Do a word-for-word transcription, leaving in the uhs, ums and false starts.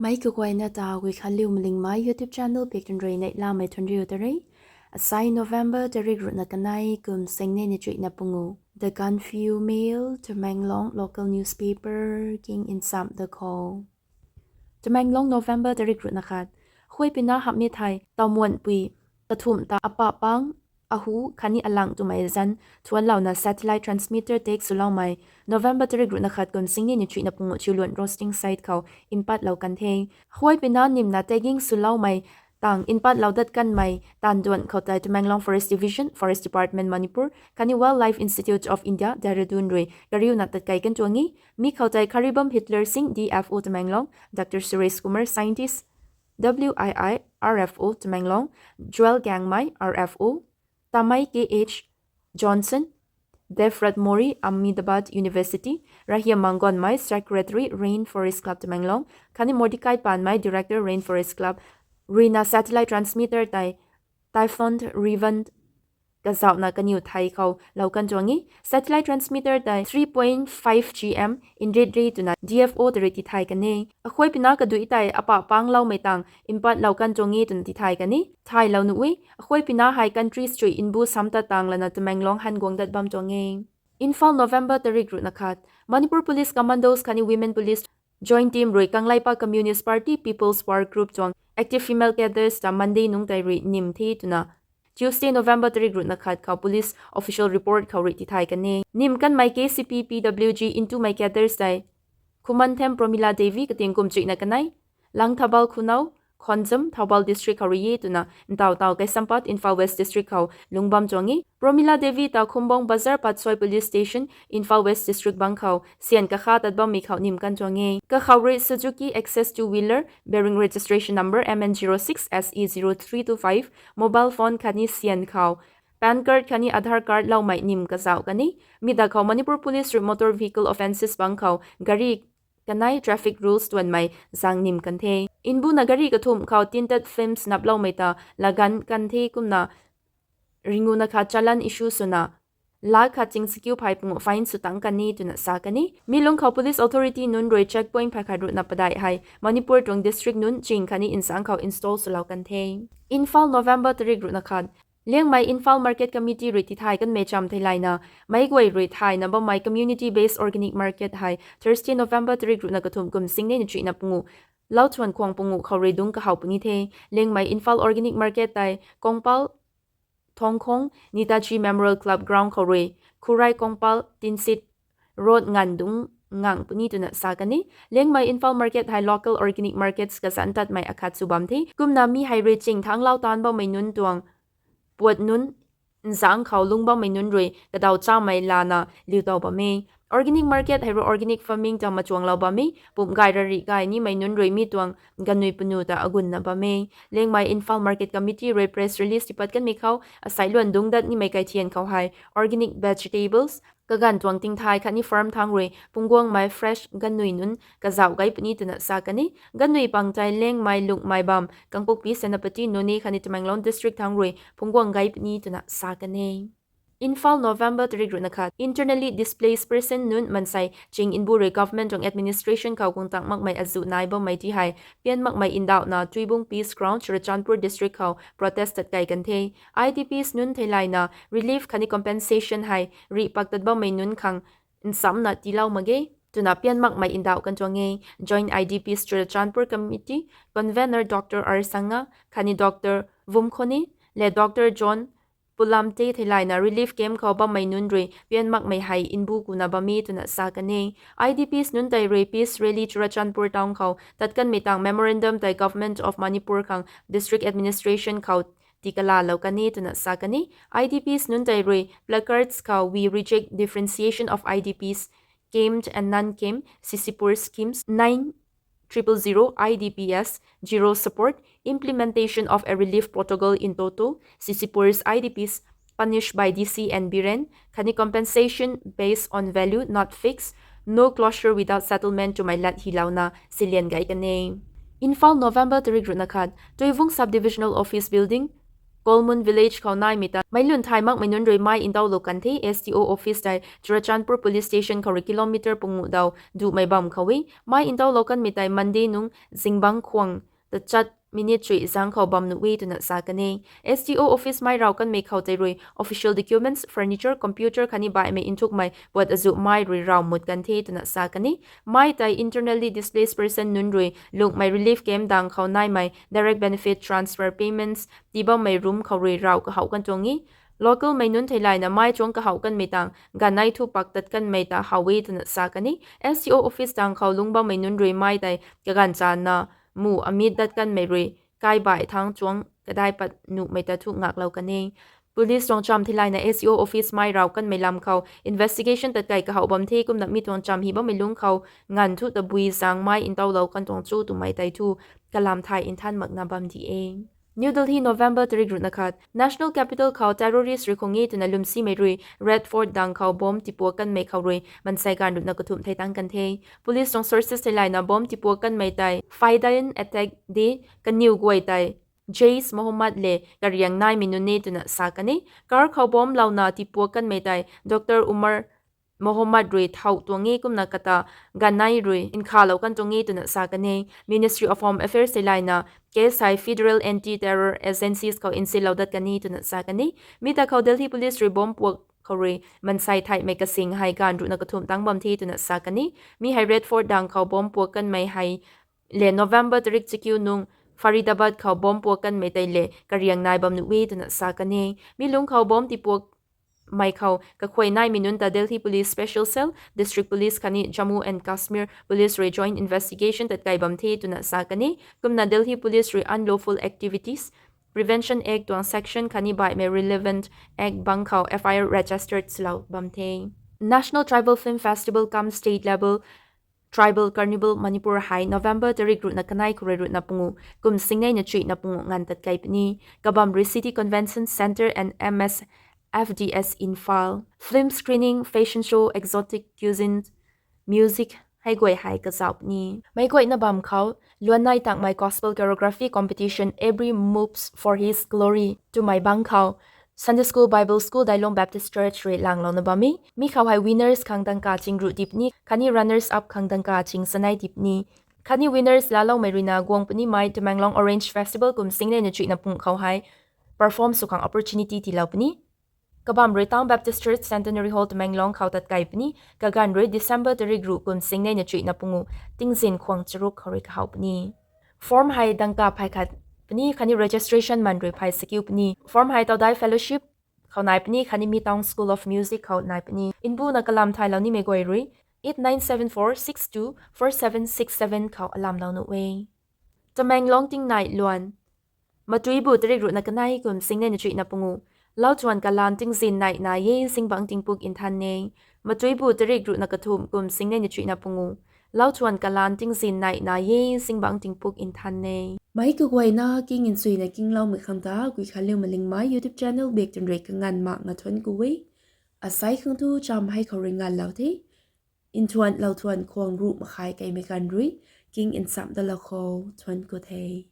Mei kaguayna ta Guikhanliu Malingmei YouTube channel pik tun rui neihlamei thuanriu ta re. Asai November tarik ruhna kanei kum singnei na chuihna pungu. The Gaanphiu Mail, Tamenglong local newspaper king nsam da khou. Tamenglong, November tarik ruhna khat. Huaipina hamhmei thei tawmuanpui kathumh ta apah pang, ahu khatni alang twmei zan thuanlouna satellite transmitter tek swloumei November tarik ruhna khat kum singnei na chuihna pungu Chiuluan roasting site khou mpatlou kan the. Huaipina nimna tagging swloumei tang mpatlou dat kanmei taanv duan khou tei Tamenglong Forest Division, Forest Department, Manipur khatni Wildlife Institute of India, Dehradun rui kariuna tatkei kan tuang e. Mi khou tei Kharibam Hitler Singh, D F O Tamenglong, Doctor Suresh Kumar, scientist, W I I, R F O Tamenglong, Joel Gangmei, R F O, Tamei K H Johnson, Devrat Mori, Ahmedabad University, Rahiam Mangonmei, Secretary, Rain Forest Club Tamenglong khatni Mordecai Panmei, Director, Rain Forest Club ruina satellite transmitter tei Typhon Riven kazauhna kaniw thei khou lou kan tuang e. Satellite transmitter tei three point five G M nrit ri twna D F O ta rui tithay kan e. Akhuaipina kadui tei apah pangloumei tang mpatlou kan tuang e twna tithay kan e. Thaylou nuh e, akhuaipina hei countries chuih nbu sam tat tang lana Tamenglong han guang dat bam tuang e. Imphal, November tarik ruhna khat. Manipur Police Commandos khatni Women Police Joint Team rui Kangleipak Communist Party People's War Group tuang active female cadres ta Monday nungc tei rui nim the twna Tuesday, November tarik ruhna khat khou police official report khou rui tithay kan e. Nim kanmei K C P P W G ntumei cadres tei Khumanthem Promila Devi kating kum chuihna kanei, Langthabal Khunau, Khongjam, Thoubal District khou rui e twna ntaw taw Kaisampat, Imphal West District khou lungc bam tuang e. Promila Devi ta Khumbong Bazar Patsoi Police Station, Imphal West District bang khou syan kakha tat bammei khou nim kan tuang e. Kakhou rui Suzuki Access two wheeler bearing registration number M N zero six S E zero three two five, mobile phone khatni syan khou PAN card khatni Aadhaar card loumei nim kazauh kan e. Mi da khou Manipur Police rui motor vehicle offences bang khou gari kanei traffic rules tuanmei zang nim kan the. Nbuna gari kathumh khou tinted films naploumei ta laganv kan the kumna ringuna khat challan issue swna lakh khat ching sikiu phey pungu fine sw tang kan e twna sa kan e. Mi lungc khou police authority nunc rui checkpoint phey khat ruhna padeih hei Manipur tuang district nunc ching khatni nzangc khou install swlou kan the. Imphal, November tarik ruhna khat. Liangmei Imphal Market Committee rui tithay kanmei cham theilayna, meic guay rui thayna bammei community based organic market hei Thursday, November tarik ruhna kathumh kum singnei na chuihna pungu, lau thuan khwang pungu khou rui dungc kahaw puni the. Liangmei Imphal Organic Market tei Kongpal Thongkhong Netaji Memorial Club ground khou rui Khurai Kongpal Tinsit Road nganv dungc ngang puni twna sa kan e. Liangmei Imphal Market hei local organic markets kazanc tatmei akhat sw bam the. Kumna mi hei rui ching thangclou taanc bammei nunc tuang puat nunc, nzangc khou lungc bammei nunc rui kadaw chamei lana liu taw bam e. Organic market hei rui organic farming ta machuanglou bam e. Pumh gay rarih gay nimei nunc rui mi tuang ganvnui punu ta agunna bam e. Liangmei Imphal Market Committee rui press release tipat kanmei khou, asei luan dungc dat nimei kaithian khou hei organic vegetables, kaganv tuang tingthay khatni farm thangc rui phungcguangmei fresh ganvnui nunc kazauh gay puni twna sa kan e. Ganvnui pang tei Liangmei, Lungmei, Bam, Kangpokpi, Senapati, Noney khatni Tamenglong district thangc rui phungcguang gay puni twna sa kan e. Imphal, November tarik ruhna khat. Internally displaced person nunc mansei ching nbu rui government tuang administration khou guang tang makmei azuh nai bammei ti hei pian makmei ndauhna Tuibung Peace Ground, Churachandpur district khou protest tat kei kan the. I D Ps nunc theilayna relief khatni compensation hei rih pak tat bammei nunc khang nsamna tiilou mak ge twna pian makmei ndauh kan tuang e. Joint I D Ps Churachandpur Committee Convener Doctor R Sanga khatni Doctor Vumkhone le Doctor John Pulamte theilayna relief camp khou bammei nunc rui pian makmei hei nbu kuna bam e twna sa kan e. I D Ps nunc tei rui peace rally Churachandpur town khou tat kanmei tang memorandum tei Government of Manipur khang district administration khou tikalalou kan e twna sa kan e. I D Ps nunc tei rui placards khou We reject differentiation of I D Ps, camped and non-camped, C C Pur schemes, nine triple zero I D P S, zero support, implementation of a relief protocol in toto, C C Pur's I D Ps punished by D C and Biren, khatni compensation based on value not fixed, no closure without settlement twmei lat hilouna silian gay kan e. Imphal, November tarik ruhna khat. Tuibung Sub-Divisional Office Building Kolmun village khou naimei ta meic lun thay makmei nunc rui mai ntauhlou kan the. S D O office tei Churachandpur police station khou rui kilometer panguh daw duhmei bam khou e. Mai ntauhlou kanmei tei Monday nung zingbangc khwang tachat minute chuih zang khou bam nuh e twna sa kan e. S D O office mai raw kanmei khou tei rui official documents, furniture, computer khatni baihmei nthukmei puat azuh mai rui raw mut kan the twna sa kan e. Mai tei internally displaced person nunc rui lungmei relief camp dang khou naimei direct benefit transfer payments tii bammei room khou rui raw kahouh kan tuang e. Localmei nunc theilayna mai chuang kahouh kanmei tang ganv nei thu pak tat kanmei ta how e twna sa kan e. S D O office dang khou lungc bammei nunc rui mai tei kaganv chana mu amit dat kanmei rui kaibai thangc chuang kadai pat nuhmei ta thu ngaklou kan e. Police tuang cham theilayna S D O office mai raw kanmei lam khou investigation tatkai kahouh bam the, kumna mi tuang cham hi bammei lungc khou nganv thu tabui zang mai ntauhlou kan tuang cho twmei tei thu kalam thay nthan makna bam di e. New Delhi, November tarik ruhna khat. National Capital khou terrorist rui khung e twna lwmsimei rui Red Fort dang khou bomb tipuak kanmei khou rui mansei ganv ruhna kathumh thei tang kan the. Police tuang sources theilayna bomb tipuak kanmei tei Fedayeen attack de, kaniw guay tei Jaish Mohammed le kariang naimei nunc e twna sa kan e. Car khou bomb louna tipuak kanmei tei Doctor Umar Mohammed rui thau tuang e, kumna kata ganv nei rui nkhalou kan tuang e twna sa kan e. Ministry of Home Affairs theilayna case hei Federal Anti-Terror Agencies khou nsilou dat kan e twna sa kan e. Mi ta khou Delhi Police rui bomb puak khou rui mansei theihmei kasing hei ganv ruhna kathumh tang bam the twna sa kan e. Mi hei Red Fort dang khou bomb puak kanmei hei le November tarik chakiu nung Faridabad khou bomb puak kanmei tei le kariang nai bam nuh e twna sa kan e. Mi lungc khou bomb tipuak mei khou kakhuay naimei nunc ta Delhi Police Special Cell, District Police khatni Jammu and Kashmir Police rui joint investigation tatkai bam the twna sa kan e. Kumna Delhi Police rui Unlawful Activities Prevention Act tuang section khatni baihmei relevant act bang khou F I R registered swlou bam the. National Tribal Film Festival cum state level Tribal Carnival Manipur hei November tarik ruhna kanei khou rui ruhna panguh, kum singnei na chuihna panguh nganv tatkai puni. Kabam rui City Convention Centre and M S F D S Imphal. Film screening, fashion show, exotic cuisine, music hei guay hei kazauh puni. Meic guayna bam khou luan nei tangmei gospel choreography competition Every Moves for His Glory twmei bang khou Sunday School, Bible School, Dailong Baptist Church rui langlouna bam e. Mi khou hei winners khang dangka ching ruh di puni, khatni runners up khang dangka ching sanei di puni. Khatni winners laaloumei ruina guang punimei Tamenglong Orange Festival kum singnei na chuihna panguh khou hei perform sw khang opportunity tiilou puni. Kabam rui Town Baptist Church, Centenary Hall, Tamenglong khou tatkai puni. Kaganv rui December tarik ruh kum singnei na chuihna panguh tingzin khwang charuk khou rui kahaw puni. Form hei dangka phay khat puni khatni registration man rui phay sakiu puni. Form hei Taudai Fellowship khou nai puni khatni Mi Town School of Music khou nai puni. Nbuna kalam thaylou nimei guay rui eight nine seven four six two four seven six seven khou alamlou nuh e. Tamenglong tingnai luan. Matuibu tarik ruhna kanei kum singnei na chuihna panguh. Lauthuan kalan tingzin neihna e, zingbangc tingpuk nthan e. Matuibu tarik ruhna kathumh kum singnei na chuihna panguh. Lauthuan kalan tingzin neihna e, zingbangc tingpuk nthan e. Meic kaguayna king nchuina kingloumei khang ta gui khanliu malingmei YouTube channel bak twn rui kanganv mak nga thuanc ku e. Asai khang thu cham hei khou rui nganvlou the. Nthuan lauthuan khwang ruh makhai keimei ganv rui king nchamh dalou khou thuanc ku the.